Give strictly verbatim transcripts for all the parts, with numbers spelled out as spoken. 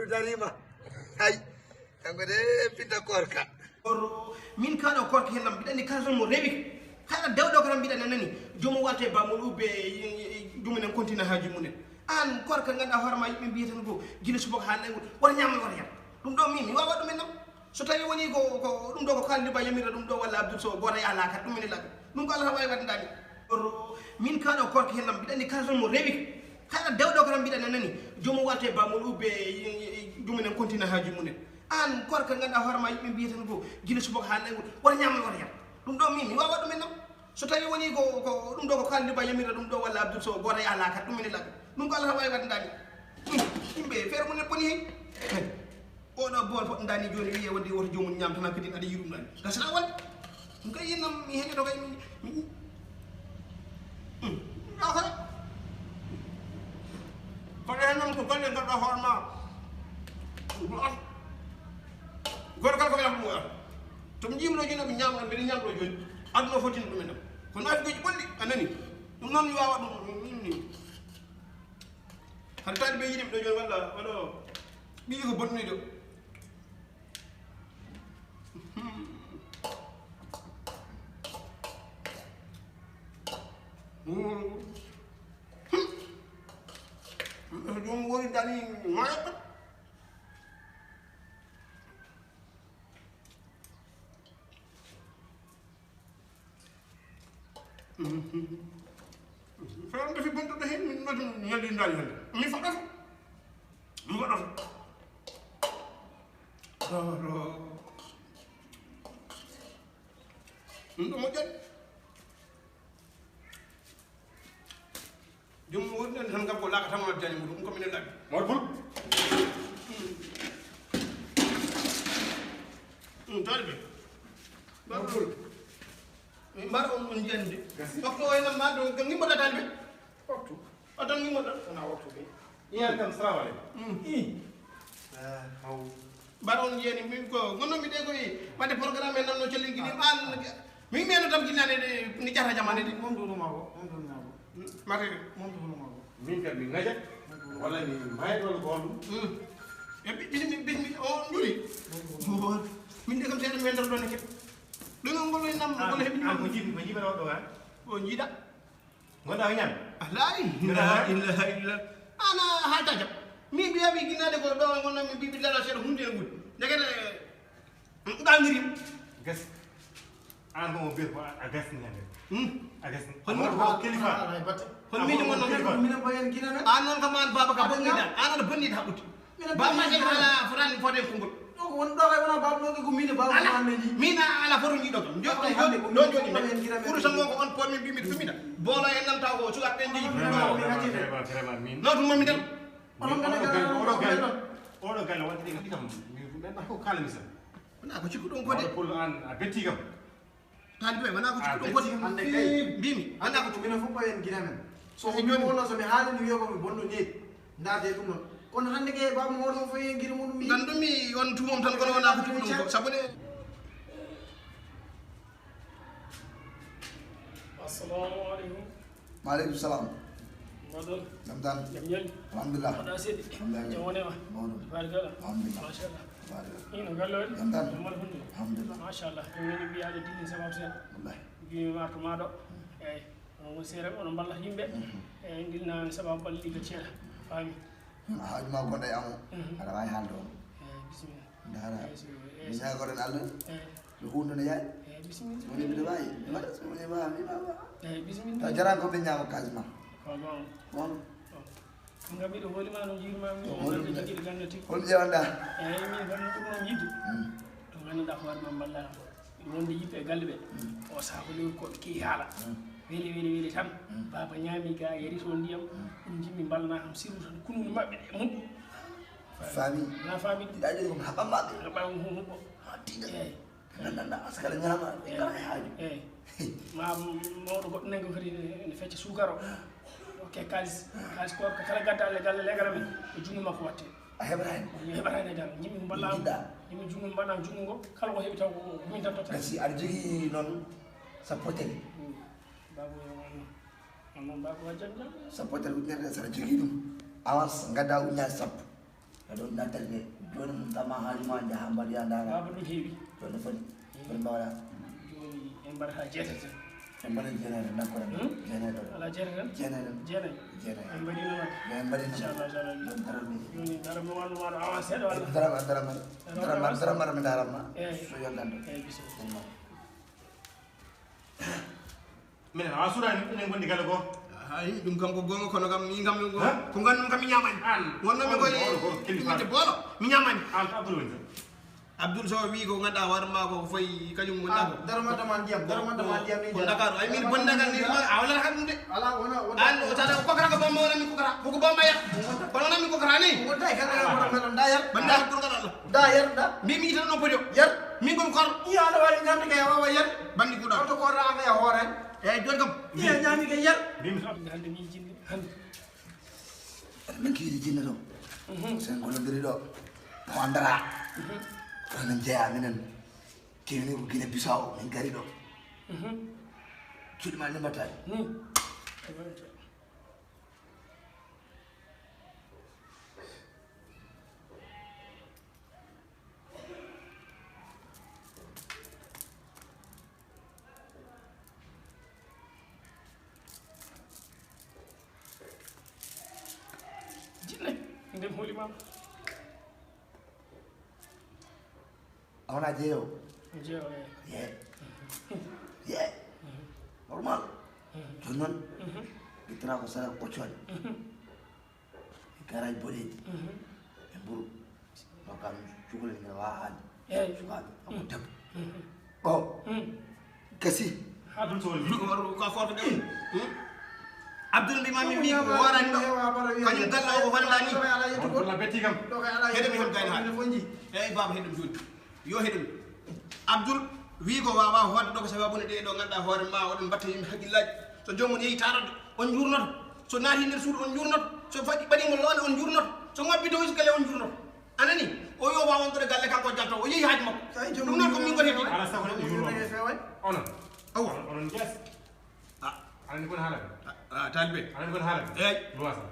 Darima. Hay. Kanko de pinta korka. Or, min kaɗo korka hen nam mbiɗa ni kala tan mo rewi. Kala dewɗo ko tan mbiɗa nani. Jomo walte bamol ubbe juminen kontina haji munen. An korka ganduɗa hoore ma yimɓe mbiyatan ko gila subaka ha nangu. Wara ñamal wara yar. Ɗum ɗo min mi wawa ɗum en nam. So tawi woni ko ko ɗum ɗo ko kaldi ba yamira ɗum ɗo walla Abdoul Sow goto e ala kat ɗum ene laɓi. Ɗum ko Allah wawi wadde dami. Or, min kaɗo korka hen nam mbiɗa ni kala tan mo rewi. Kala dewɗo ko tan mbiɗa nani. Jomo walte bamol ubbe juminen kontina haji munen. An korka ganduɗa hoore ma yimɓe mbiyatan ko gila subaka ha nangu. Wara ñamal wara yar. Ɗum ɗo min mi wawa ɗum en nam. So tawi woni ko ko ɗum ɗo ko kaldi ba yamira ɗum ɗo walla Abdoul Sow goto e ala kat ɗum ene laɓi. Ɗum ko Allah wawi wadde dami. Yimɓe feere munen boni hen. Oɗo bool poɗɗo dani joni wiye wonde woto jomum ñam tan kadi aɗa yiɗum dani. Gasata wonde. Ɗum kay yinnam mi heñoto kay mi mi. Gasata. Kono hen noon ko golle ganduɗa hoore ma. Goto kala ko wela ɗum wala. To mi jimno jino mi ñamno mbiɗa ñamno joni. Aduna fotini ɗum en ɗam. Ko nafi goji ɓolli a nani. Ɗum noon mi wawa ɗum. Hade taalibe yiɗi ɓe ɗo joni walla waɗo ɓiyi ko bonnude. Ɗum woni dani maɗa. Fewndo fi bontuɗo hen min matu ñalli ndali hen mi faɗata mi waɗata. Ɗum ɗo moƴƴat. Jom wonde tan kam ko laka tan wonat jani muɗum ko minen laɓi. Mawɗo Pul. Ɗum taalibe. Mawɗo Pul. Min mbaɗa on ɗon jande. Gasi. Waktu o enen ma ɗo ko ngimmoɗa taalibe. Waktu. Oton ngimmoɗa. Wona waktu de. Iyan kam, salamu aleykum. Mm. I. Ah, haw. Mbaɗa on jeni min ko gonnomi de ko e wadde programme en nanno cellin gini an. Min mi eno tam jinnaɗe de ni jata jamane de. Mon ɗum ma ko, mon ɗum ma ko. Mate. Mon ɗum ma ko. Min kam mi ngaja walla mi mayat walla ko on ɗum. E bismi bismi o juli. Min de kam seeɗa mi wendata ɗon e keɓ. Ɗum ngol en nam ngol heɓi an ko jibi ko jibi ɗo ɗo ha. O jiiɗa. Gonɗa ko ñaami. Alay. La ilaha illa. Ana haalta jam. Min mbiyami jinnaɗe ko ɗo gonno mi mbiɓi lala seeɗa hunde e wuɗi. Ndekete ɗangirim. Gas. An ko mo bir ko a gas ñande. Hmm. A gas. Hol mo ko kilifa. Hol mi mo no kilifa. Min bayen gina men. An non kam an baba ka bonnida. An aɗa bonnida haɓɓude. Baba ma jega ala fotani foden kongol. Ɗo ko woni ɗo kay wona baba ɗo ko mine baba ma men ni. Mina ala foto jiɗo kam. Jodi jodi ɗo jodi men. Kuru sango ko on pomi bimi fumina. Bolo en namta ko suka ɓe jeyi. Vraiment, vraiment, min. No ɗum mami tan. Oɗo galle oɗo galle oɗo galle waɗi ɗe kam min ko kala misal. Wona ko cikku ɗum ko de. Pol an a betti kam. Taalibe wona ko cikku ɗum ko de. Mbimi wona ko cikku. Minen fof ko en gina men. So ko min wonno so mi haalini wiyo ko mi bonno needi. Ndaade ɗum noon. Kono hannde ke baba mo wonno fof en gina muɗum. Ngandumi on tumom tan kono wona ko cikku ɗum ko. Sabu de. Assalamu aleykum. Maaleykum salam. Mbaɗon. Jam tan. Jam ñalli. Alhamdulillah. Mbaɗa seydi. Alhamdulillah. Jam wonema. Mawɗum. Barikalla. Alhamdulillah. Machallah. Barikalla. Ino galle waɗi. Jam tan. Jam woni hunde. Alhamdulillah. Machallah. Ɗum woni mbiyaade dilli sababu seeɗa. Wallahi. Mbimi mi artu ma ɗo. Eyyi. Onon woni seeɗa oɗon mballa yimɓe. Mhm. Eyyi, dillinami sababu balli ko ceeɗa. Faami. Haaju ma gonɗo e amo. Mhm. Aɗa wawi haalde on. Eyyi, bisimilla. Ndaara. Eyyi, so, eyyi, so. Ñaagoren Allah. Eyyi. Ɗo hunde no yaari. Eyyi, bisimilla. So woni mbiɗa wawi. Mi waɗa so woni ma mi wawa. Eyyi, bisimilla. Taw jaran ko ɓe ñaama kaji ma. Ko bon. Bon. Bon. Ngam miɗo hoolima no jiirmami. Ko hoolima. Hol ƴewanɗa? Eyyi, min kam no ɓurno yiɗde. Hmm. To ganduɗa hoore ma mballa. Wonde yimɓe e galle ɓe. Hmm. O saako lewru ko ɓe kewi haala. Hmm. Weli weli weli tan. Hmm. Baba ñaami ga yari toon ndiyam. Hmm. Ɗum jimmi mballana kam sirru tan kunun maɓɓe ɗe moƴƴi. Faami. Na faami. Ɗiɗa joni ko haɓɓa maɓɓe. Haɓɓa mo huɓɓo. Ha tiiɗa. Eyyi. Nannda askara ñaama ɓe ngala e haaju. Eyyi. Ma mawɗo goɗɗo nangi kadi ne fecca suukaro. Oke kalis kalis ko kala gadda le galle legara men e jungo makko watte. A heɓata hen. Mi heɓata hen e dal ñimi mballa. Jiɗɗa. Ñimi jungo mbana jungo ngo kala ko heɓi taw ko min tan totta. Merci aɗa jogii noon sappo tele. Babu yo on non babu wa jam jam. Sappo tele ujunere saɗa jogii ɗum. Avance gadda ujunere sappo. Aɗo nattat de, jooni mum tama haaju ma njaha mbaɗoya ndaara. Baaba ɗum heewi. Jooni foti, foti mbaɗa. Jooni en mbaɗata jeetati. En mbaɗa jeenayɗo, d'accord. Hmm? Jeenayɗo. Alaa jeetati tan? Jeenayɗo. Jeenay. Jeenay. En mbaɗino waɗde. En mbaɗino. Inchallah, inchallah. Jooni dara mi. Jooni dara mi wano maɗo avancé ɗo walla? Dara, dara, dara, dara, dara, dara, dara, mi ndaara ma. Eeyi. So yontan ɗo. Eeyi, bisimilla. Minen a suuɗaani, enen ngonndi galle goo. Hay, ɗum kam ko goonga, kono kam, min kam, ko nganndu kam mi ñaamaani. An, wonno mi koye, ko kilifa. Min de boolo, mi ñaamaani. An ko Abdoul woni tan. Abdoul Sow wi ko ngannduɗaa hoore ma ko fayi kañum woni. Ah, ko daro ma tama ndiyam, daro ma tama ndiyam ni ko Dakar. Ay, min bondagal ni ma, a wala kam de. Ala, wona, wona. An, o tata ko kokra ko bamba, wona min kokra. Ko ko bamba ya. Kono wona min kokra ni. Wonta e kala, wona, wona, nda yar. Banda ko kokra Allah. Nda yar, nda. Min mi tan no pojo. Yar. Min ko kor. Iya, no wari ñamde kay, wawa yar. Bandi kuɗa. Koto ko raga ya hoore. Eeyi, jooni kam. Iya, ñaami kay yar. Min so hannde min jinni, hannde. Min kiidi jinne ɗo. Mhm. Sen gollondiri ɗo. Ko andara. Mhm. Ko min jeya minen. Kewni ko Guinée Bissau, min gari ɗo. Mhm. Cuuɗi ma ni mbattaani. Hmm. Jinne, nden hooli ma. A wona jeeyo? Jeeyo, eeyi. Ye. Ye. Mhm. Normal. Mhm. Jooni noon, mhm, ittata ko sara ɓoccoɗe. Mhm. E garaaji boɗeeji. Mhm. E mburu. Ɗo kam cukalel ngel wawa haalde. Eeyi. Sukaaɓe, ko debbo. Mhm. O. Mhm. Gasi. Abdoul Sow woni. Ko, ko, ko, ko, ko, hmm? Abdoul mbima mi wi ko worani ɗo. Kañum galle o ko walla ni. Walla betti kam. Heɗe mi hol gayno haaɗi. Eeyi, baaba, heɗum jooni. Yo heɗum. Abdoul wi ko wawa hoorde ɗo ko sababu ne ɗe ɗo ngannduɗaa hoore ma oɗon mbatta yimɓe hakkillaaji. So joomum yehi taarorde, on njurnoto. So naati nder suudu, on njurnoto. So faɗi, ɓaɗi mo loonde, on njurnoto. So mabbi dow galle, on njurnoto. A nani? O yo wawa on ɗo galle kanko jalto. O yehi haaju makko. Ɗum noon ko min ngoni heddi. Ala sago neɗɗo yurmo. Onon. Awa. Onon, onon jees. Ah. Aɗa anndi kon haala mi? Ah, ah, taalibe. Aɗa anndi kon haala mi? Eeyi. Luwaas am.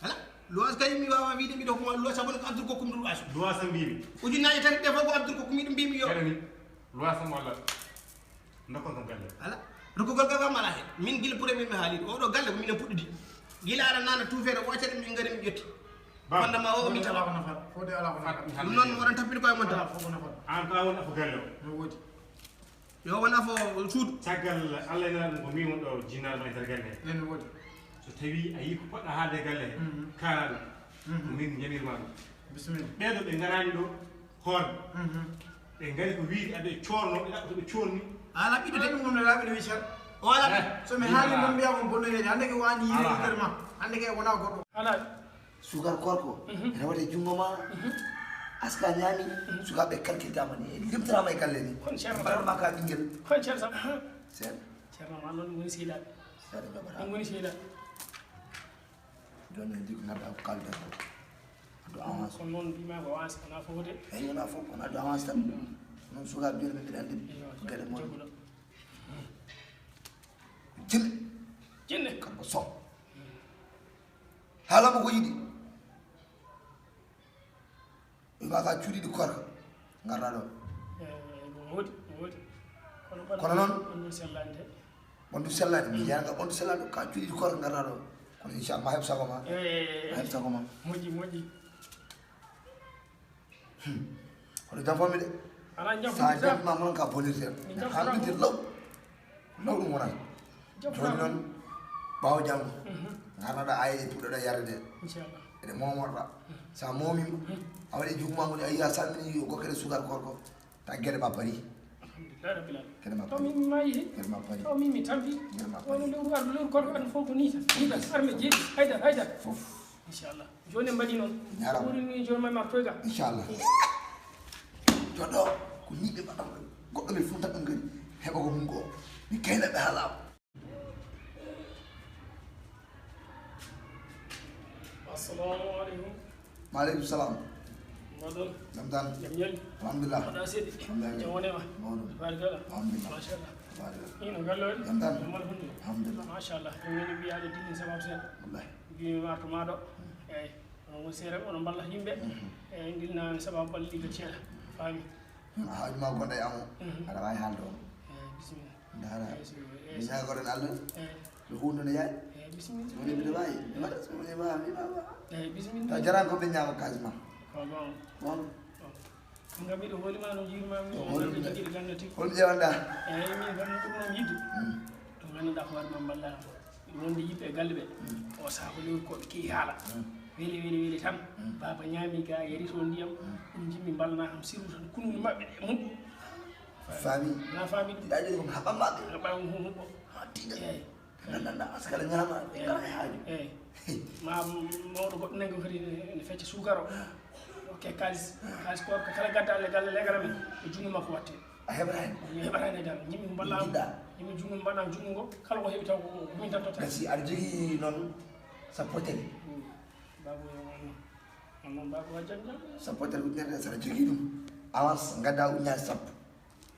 Ala, luwaas kay mi wawa wiide mbiɗo hokku ma luwaas sabu ko Abdoul Kokkum luwaas. Luwaas am mbimi. Ujunnaaje tati ɗe fof ko Abdoul Kokkum miɗo mbimi yo. Kene ni, luwaas am walla ndokkon kam galle. Ala, rokkugol kam kam ala hen. Min gila premier mi haalii. Oɗo galle ko minen puɗɗidi. Gila aɗa nana tuufeede o accata min ngari min ƴetti. Baba. Fondement o mi tawa. Fode ala ko nafata. Fode ala ko nafata. Ɗum noon oɗon tappini koye mon tan. Ala fof ko nafata. An ka woni afo galle o. No woodi. Yo won afo suudu. Caggal Allah e Nelaaɗo ko min won ɗo jinnaɗo ma e nder galle he. Ene woodi. So tawi a yii ko poɗɗa haalde e galle he, mhm, kaala ɗum. Mhm. Ko min jamirma ɗum. Bisimilla. Ɓeeɗo ɓe ngaraani ɗo hoorde. Mhm. Ɓe ngari ko wiide aɓe coorno, ɓe ɗaɓɓa to ɓe coorni. Ala ɓiɗɗo de. Ɗum ɗum ne laaɓi no wicca. O ala ɓiɗɗo. Eh, so mi haali ɗum mbiya on bonnoyde, hannde ke wani yiide yitere ma. Hannde ke wona goɗɗo. Ala. Sukar koor ko, mhm, rewata e junngo ma, mhm, aska ñaami, mhm, sukaaɓe calcultama ni, limtanaama e galle ni. Kon ceerno. Mbaɗatma ka ɓinngel. Kon ceerno Samba. Seeɗa. Ceerno ma noon woni sehilaɓe. Seeɗa ɓe mbaɗa. Ɗum woni sehilaɓe. Jooni en jikko ngadda ko kalden ko. Addu avance. Kono noon mbima ko avance, wona fof de. Eyi, wona fof, kono addu avance tan. Noon sukaaɓe jooni ɓe mbiɗa anndi. Iyo, galle moon. Jagguɗo. Jinne. Jinne. Kamɓe soh. Haala mo ko yiɗi. Wi ma ka cuuɗiɗi korka. Ngarɗa ɗo. Eh, ɗum woodi, ɗum woodi. Kono ɓandu, kono noon, ɓandu sellande. Ɓandu sellande, mi, hmm, yiyata ka ɓandu sellande, ka cuuɗiɗi korka ngarɗa ɗo. Kono inchallah, ma heɓ sago ma. Eh, eh, eh, eh. Ma heɓ sago ma. Moƴƴi, moƴƴi. Hmm. Kono janfoomi de. Ala janfoomi. Sa janfima mon ka bonirte. Mi janfima. Haalde law. Law ɗum wonata. Jooni noon, ɓaawo janngo, mhm, ngarnoɗa aye puɗɗoɗa yarde nde. Inchallah. Eɗe momorɗa. Mhm. Sa momima, mhm, a waɗi juguma ngoni a yiya salmini yo gokkere sukar korko, ta gueɗe ma bari. Alhamdulillah rabbil alamin. Gueɗe ma bari. Taw min mi mayi he. Gueɗe ma bari. Taw min mi tampi. Gueɗe ma bari. Woni lewru arɗo lewru korko an fof ko ni tan. Ni tan. Arme jeeɗi. Haydara, haydara. Fof. Inchallah. Jooni en mbaɗi noon. Jarama. Ɓuri ni jooni ma martoy ga. Inchallah. Joɗɗo ko ni ɓe mbaɗa goɗɗo ɓe fof tan ngari heɓa ko mum ko. Mi kayna ɓe haalama. Assalamu aleykum. Maaleykum salam. Mbaɗon. Jam tan. Jam ñaali. Alhamdulillah. Mbaɗa seeɗi. Alhamdulillah. Jam wone ma. Mawɗum. Barikalla. Alhamdulillah. Machallah. Barikalla. Ino galle waɗi. Jam tan. Jam alhamdulillah. Alhamdulillah. Machallah. Ɗum woni mbiyaɗo dillin sababu seeɗa. Wallahi. Mbimi warto ma ɗo. Hmm. Eyyi. Onon woni seereeɓe, onon mballa yimɓe. Mhm. Eyi, ndilna sababu balɗe ɗi ko ceeɗa. Faami? Haaju ma gonɗo e amo. Mhm. Aɗa waawi haalde on. Eyi, bisimilla. Ndaara. Eyi, so, eyi, so. Ñaagoren Allah. Eyi. Ɗo hunde no yaay. Eyi, bisimilla. So woni mbiɗa waawi. Mi waɗa so woni ma, mi wawa. Eyi, bisimilla. Taw jaran ko ɓe ñaama kaas ma. Ko bon. Bon. Bon. Ngam miɗo hoolima no jiirma mi. Ɗo hoolima. Miɗo jogii gannde tigi. Hol ƴewanɗa? Eyi, min kam ɗum noon yiɗde. Mm. Ɗum ngannduɗaa hoore ma mballa. Wonde yimɓe e galle ɓe, o saha ko lewru ko ɓe kewi haala. Weli, weli, weli tan. Baaba ñaami ga, yari toon ndiyam. Ɗum jimmi mballana kam sirru tan kunnuɗe maɓɓe ɗe muɓɓo. Faami. Na faami ɗum. Ɗaɗi ko haɓa maɓɓe. Haɓa ɗum huɓɓo. Ha tiiɗa. Eyi. Nan, nan, nan, askala ñaama. Eyi. Kala e haaju. Eyi. Ma mawɗo goɗɗo nangi kadi ne, ne fecca suukaro. Okke kalis. Kalis ko kala gadda alle galle legara men. E junngo makko watte. A heɓata heen. Mi heɓata heen e dara. Ñimmi ko mbaɗɗa am. Jiɗɗa. Ñimmi junngo mbaɗɗa am junngo ngo. Kala ko heɓi taw ko, ko min tan totta. Merci. Aɗa jogii noon sappo e tati. Mm. Babu yo on. On noon babu o jam jam. Sappo e tati ujunere, so aɗa jogii ɗum. Avance, ngadda ujunere sappo.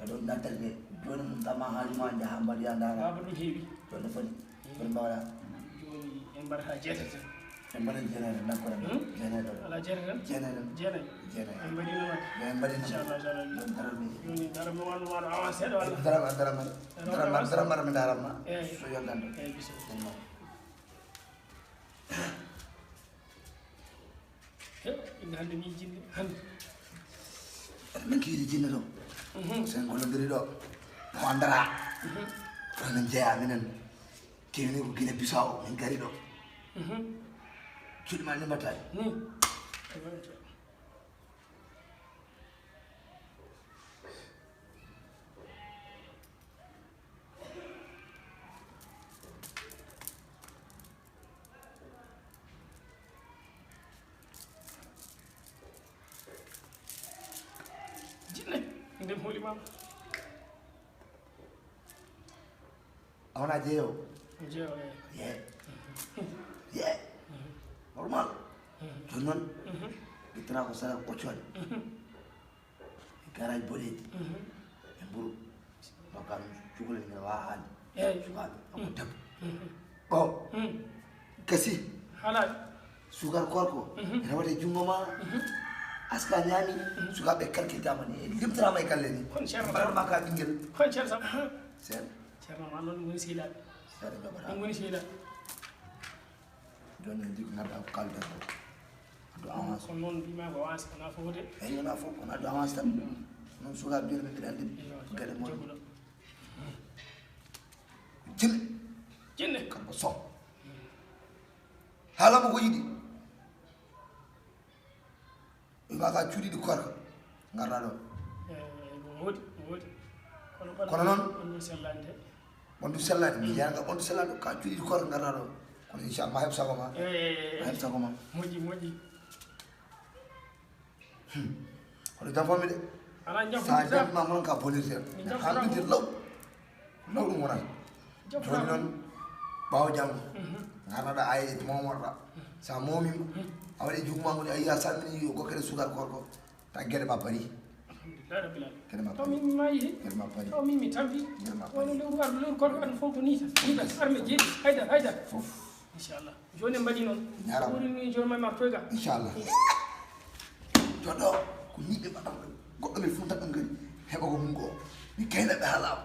Aɗa ɗum nattal ɓe. Jooni mum tama haaju ma njaha mbaɗoya ndaara. Babu ɗum heewi. Jooni foti. Foti mbaɗa. Jooni en mbaɗata jeetati tan. En mbaɗi jeenay tan, nakkore. Hmm? Jeenay ɗo. Ala jeenay tan? Jeenay tan. Jeenay. Jeenay. En mbaɗino waɗde. Min mbaɗino. Inchallah, inchallah. Min dara mi. Jooni dara mi wano wano avancé ɗo walla? Dara, dara, dara, dara, dara, dara, mi dara ma. Eyi. So yontan ɗo. Eyi, bisimilla. Ɗum noon. He, inde hannde mi jinni hannde. Min kiiri jinne ɗo. Mhm. Sen gollondiri ɗo. Ko andara. Mhm. Kono min jeeya minen. Kewni ko Guinée Bissau, min gari ɗo. Mhm. Cuuɗi ma ni mbattaɗi. Hmm. Jinne, ndem hooli ma. A wona jeeyo. Jeeyo, eh. Ye. Ye. Normal. Mhm. Jooni noon, mhm, ittata ko sara ɓoccooɗe. Mhm. Garage boɗeeji. Mhm. E mburu. Nokka ɗum cukalel ngel wawa haalde. Eyi. Sukaaɓe, kanko debbo. Mhm. Ɓawo. Mhm. Gasi. Haalaaɓe. Sukar korko. Mhm. Rewata e junngo ma. Mhm. Aska ñaami. Mhm. Sukaaɓe kalkiltama ni. E limtama e galle ni. Kono ceerno mbaɗatma ka ɓinngel. Kono ceerno Samba. Seeɗa. Ceerno ma noon woni sehilaaɓe. Seeɗa joɓata. Ɗum woni sehilaaɓe. Jooni en jikko ngadda ko kalden ko. Addu avance. Kono noon mbima ko avance, wona fof de. Eyi, wona fof, kono addu avance tan. Noon sukaaɓe jooni ɓe mbiɗa anndi. Eyo, gaɗe moɗon. Joguɗo. Jinne. Jinne. Kanko Sow. Haalamo ko yiɗi. Wima ka cuuɗiɗi korka. Ngarɗa ɗo. Eh, ko woodi, ko woodi. Kono ɓandu, kono noon, ɓandu sellaani de. Ɓandu sellaani, mi jeeya ka ɓandu sellaani ɗo, ka cuuɗiɗi korka ngarɗa ɗo. Kono inchallah, ma heɓ sago ma. Eh, eh, eh, eh. Ma heɓ sago ma. Moƴƴi, moƴƴi. Hmm. Kono jamfammi de. Ala jamfammi sa de. Jamfima mon ka bonirte. Mi jamfama. Haaldude law. Law ɗum wonata. Jooni noon, ɓaawo janngo, mhm, ngarnaɗa ay momorɗa. Sa momima, mhm, a waɗi juuma ngoni, a yiya salmini yo gokkere sukar korko. Ta gere ma pari. Alhamdulillah rabbil alamin. Gere ma pari. Taw min mi maayi he. Gere ma pari. Taw min mi tampi. Gere ma pari. Wano lewru arɗo, lewru korko arɗo fof ko ni tan. Ni tan. Arme jeeɗi. Haydara, haydara. Fof. Inchallah. Jooni en mbaɗi noon. Jarama. Ɓuri ni jooni ma ma toyga. Inchallah. Joɗo ko ni ɓe mbaɗa. Goɗɗo men fof tan ɗum kadi. Heɓa ko mum ko. Mi kayna ɓe haalama.